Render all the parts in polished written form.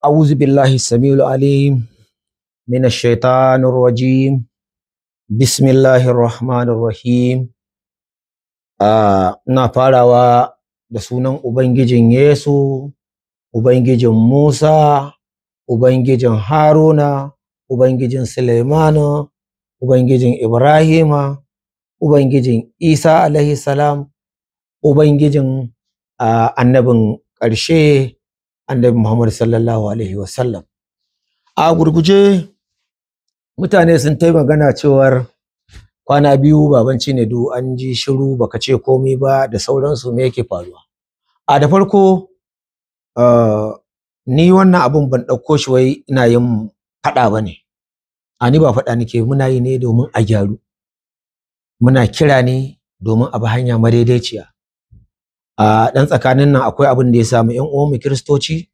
أعوذ بالله السميع العليم من الشيطان الرجيم. بسم الله الرحمن الرحيم. Ina farawa da sunan Ubangijin Yesu, Ubangijin Musa, Ubangijin Haruna, Ubangijin Suleimanu, Ubangijin Ibrahima, Ubangijin Isa alaihi salam, Ubangijin annabin ƙarshe, Annabi Muhammad sallallahu alaihi wasallam. A gurguje, mutane sun ta magana cewar kwana biyu baban Cinedu an ji shiru, baka ce komai ba da sauransu, me yake faruwa? A da farko, ni wannan abun ban ɗauko shi wai ina yin faɗa ba ne. A ni ba faɗa nake, muna yi ne domin a gyaru. Muna kira ne domin a bi hanya madaidaiciya. A ɗan tsakanin nan akwai abin da ya samu ƴan uwanmu Kiristoci,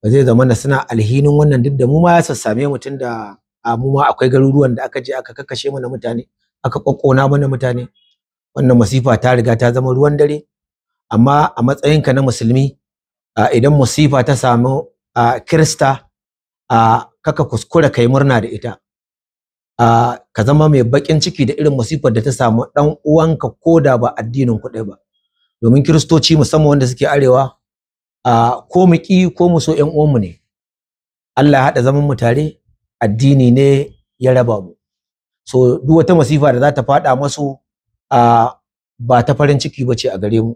ba zai zama na suna alhinin wannan, duk da mu ma ya sassame mu, tunda a mu ma akwai garuruwan da aka je aka kakkashe mana mutane, aka ƙwaƙƙona mana mutane. Wannan masifa ta riga ta zama ruwan dare. Amma a matsayinka na musulmi, idan musifa ta samu Kirista, kaka kuskura kai murna da ita. Ka zama mai baƙin ciki da irin masifar da ta samu ɗan uwanka, ko da ba addinin ku ɗaya ba. Domin Kiristoci, musamman wanda suke arewa, ko mu ƙi ko mu so, ƴan uwanmu ne. Allah ya haɗa zaman mu tare, addini ne ya raba mu. So duk wata masifa da za ta faɗa masu, ba ta farin ciki ba ce a gare mu.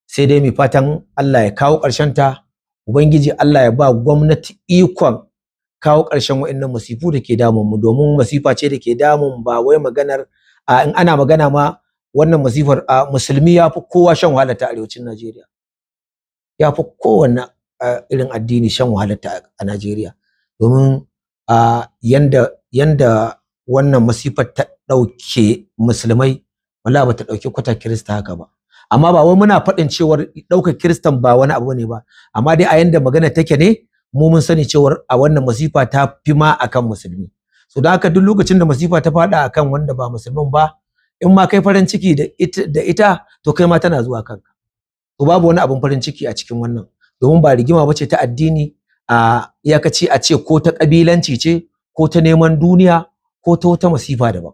Sai dai mu fatan Allah ya kawo ƙarshen ta, Ubangiji Allah ya ba gwamnati ikon kawo ƙarshen waɗannan masifu da ke damun mu, domin masifa ce da ke damun, ba wai maganar in ana magana ma wannan masifar, musulmi ya fi kowa shan wahala ta arewacin Najeriya. Ya fi kowanne irin addini shan wahala ta a Najeriya. Domin yanda wannan masifar ta ɗauke musulmai, wallahi ba ta ɗauki kwata Kirista haka ba. Amma ba wai muna faɗin cewar ɗaukar Kiristan ba wani abu ne ba, amma dai a yanda magana take ne, mu mun sani cewar a wannan masifa ta fi ma akan musulmi. So don haka duk lokacin da masifa ta faɗa akan wanda ba musulmin ba, in ma kai farin ciki da ita, to kai ma tana zuwa kanka. To babu wani abun farin ciki a cikin wannan, domin ba rigima bace ta addini, a iyakaci a ce ko ta kabilanci ce, ko ta neman duniya, ko ta wata masifa daban.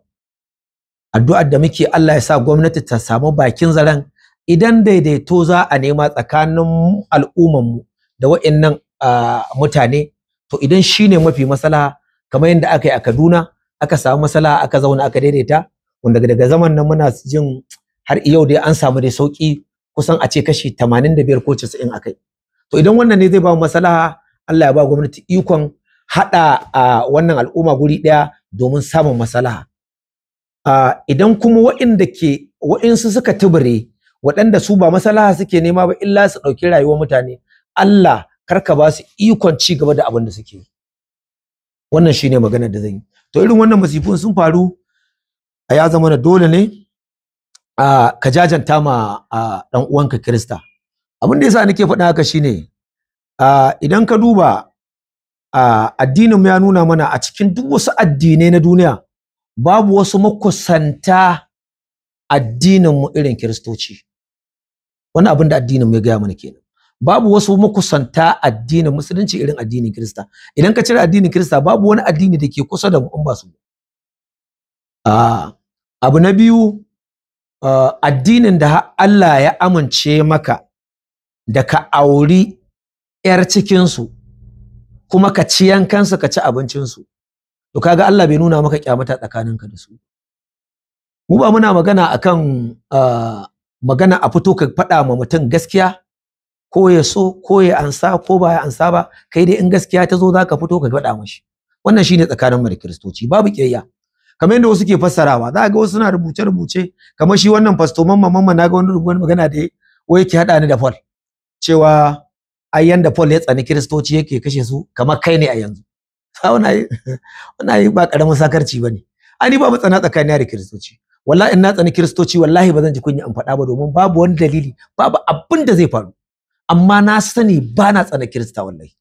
Addu'ar da muke, Allah ya sa gwamnati ta samu bakin zaren idan daidaito za a nema tsakanin al'ummanmu da wa'annan mutane. To idan shine mafi maslaha, kamar yadda aka yi a Kaduna, aka samu maslaha, aka zauna aka daidaita, wanda daga zaman nan muna jin har yau dai an samu dai sauki, kusan a ce kashi 85 ko 90 akai. To idan wannan ne zai ba mu maslaha, Allah ya ba gwamnati ikon haɗa a wannan al'umma guri ɗaya domin samun maslaha. Idan kuma waɗanda ke waɗansu suka tubure, waɗanda su ba maslaha suke nema ba illa su ɗauki rayuwar mutane, Allah karka ba su ikon ci gaba da abin da suke yi. Wannan shine maganar da zan yi. To irin wannan masifun sun faru, a ya zama na dole ne a ka jajanta ma ɗan uwanka Kirista. Abin da yasa nake faɗa haka shine, idan ka duba, addinin mu ya nuna mana a cikin duk wasu addinai na duniya babu wasu makusanta addinin mu irin Kiristoci. Wannan abin da addinin mu ya gaya mana kenan. Babu wasu makusanta addinin Musulunci irin addinin Kirista. Idan ka cire addinin Kirista, babu wani addini da ke kusa da mu in ba su. Abu na biyu, addinin da Allah ya amince maka da ka auri 'yar cikinsu kuma ka ci yankansu, ka ci abincinsu, to kaga Allah bai nuna maka kyamata tsakaninka da su. Mu ba muna magana akan magana a fito ka faɗa ma mutum gaskiya, ko ya so ko ya ansa ko ba ya ansa ba, kai dai in gaskiya ta zo za ka fito ka faɗa mashi. Wannan shine tsakanin mu da Kiristoci, babu ƙiyayya kamar yadda wasu ke fassarawa. Za ga wasu suna rubuce-rubuce, kamar shi wannan Fasto Mamman Mamman, na ga wani rubuce magana da wai yake haɗa ni da Paul, cewa ai yanda Paul ya tsani Kiristoci yake kashe su, kamar kai ne a yanzu. Wannan yi ba karamin sakarci bane. Ai ni babu tsana tsakanina da Kiristoci. Wallahi in na tsani Kiristoci, wallahi ba zan ji kunya in faɗa ba, domin babu wani dalili, babu abin da zai faru. Amma na sani ba na tsana Kirista, wallahi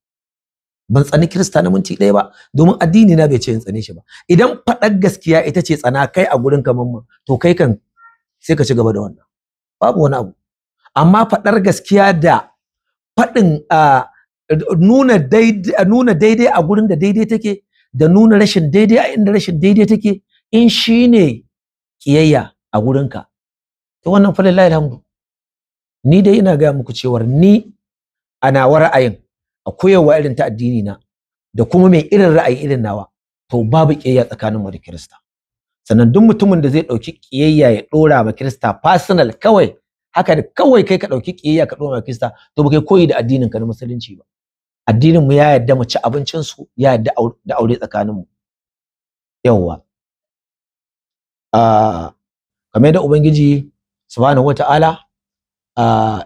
ban tsani Kirista na minti ɗaya ba, domin addini na bai ce in tsane shi ba. Idan faɗar gaskiya ita ce tsana kai a gurin kaman mu, to kai kan sai ka ci gaba da wannan, babu wani abu. Amma faɗar gaskiya da faɗin nuna daidai a gurin da daidai take da nuna rashin daidai a inda rashin daidai take, in shine kiyayya a gurinka, to wannan fa lillahi alhamdu. Ni dai ina gaya muku cewar ni a nawa ra'ayin, a koyarwa irin ta addini na da kuma mai irin ra'ayi irin nawa, to babu kiyayya tsakanin mu da Kirista. Sannan duk mutumin da zai ɗauki kiyayya ya ɗora ma Kirista personal kawai haka da kawai kai ka ɗauki kiyayya ka ɗora ma Kirista, to ba kai koyi da addinin ka na musulunci ba. Addinin mu ya yarda mu ci abincin su, ya yarda da aure tsakanin mu. Yawwa, kamar yadda Ubangiji subhanahu wata'ala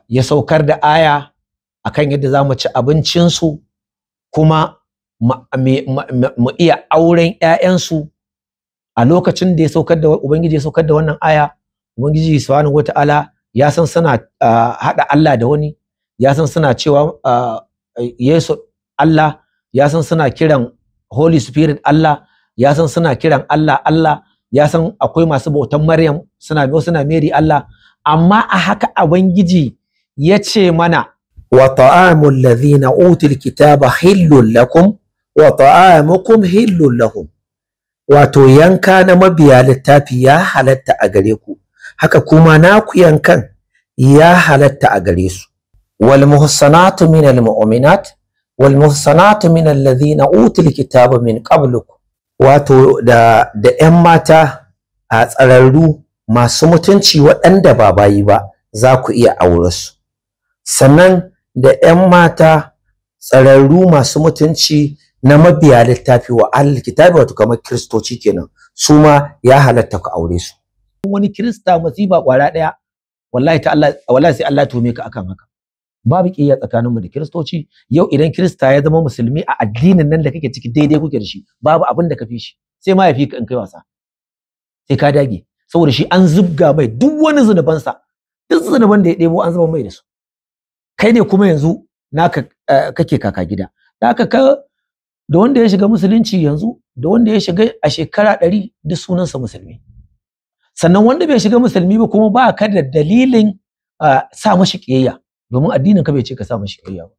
ya saukar da aya akan yadda za mu ci abincin su kuma mu iya auren ƴaƴansu. A lokacin da ya saukar da Ubangiji ya saukar da wannan aya, Ubangiji subhanahu wata'ala ya san suna haɗa Allah da wani, ya san suna cewa Yesu Allah, ya san suna kiran Holy Spirit Allah, ya san suna kiran Allah Allah, ya san akwai masu bautan Maryam suna Mary Allah. Amma a haka Ubangiji ya ce mana, wa ta'amul ladhina utul kitaba hillul lakum wa ta'amukum hillul lahum. Wato yanka na mabiya littafi ya halatta a gare ku, haka kuma naku yankan ya halatta a gare su. Wal muhsanatu minal mu'minat wal muhsanatu minal ladhina utul kitaba min qablikum. Wato da ƴan mata a tsararru masu mutunci waɗanda ba bayi ba za ku iya aure su. Sannan da ƴan mata tsararru masu mutunci na mabiya littafi wa ahlul kitabi, wato kamar Kiristoci kenan, su ma ya halatta ku aure su. Wani Kirista masifa kwara ɗaya, wallahi ta Allah, wallahi sai Allah tume ka akan haka. Babu kiyaya tsakanin mu da Kiristoci. Yau idan Kirista ya zama musulmi a addinin nan da kake ciki, daidai kuke da shi, babu abin da ka fi shi, sai ma ya fi ka in kai wasa, sai ka dage. Saboda shi an zubga mai duk wani zunubansa, duk zunuban da ya ɗebo an zuba mai da su. Kai ne kuma yanzu naka kake kaka gida. Da haka ka da wanda ya shiga musulunci yanzu da wanda ya shiga a shekara 100 duk sunansa musulmi. Sannan wanda bai shiga musulmi ba kuma ba ka da dalilin sa mashi kiyayya, domin addinin ka bai ce ka sa mashi kiyayya ba.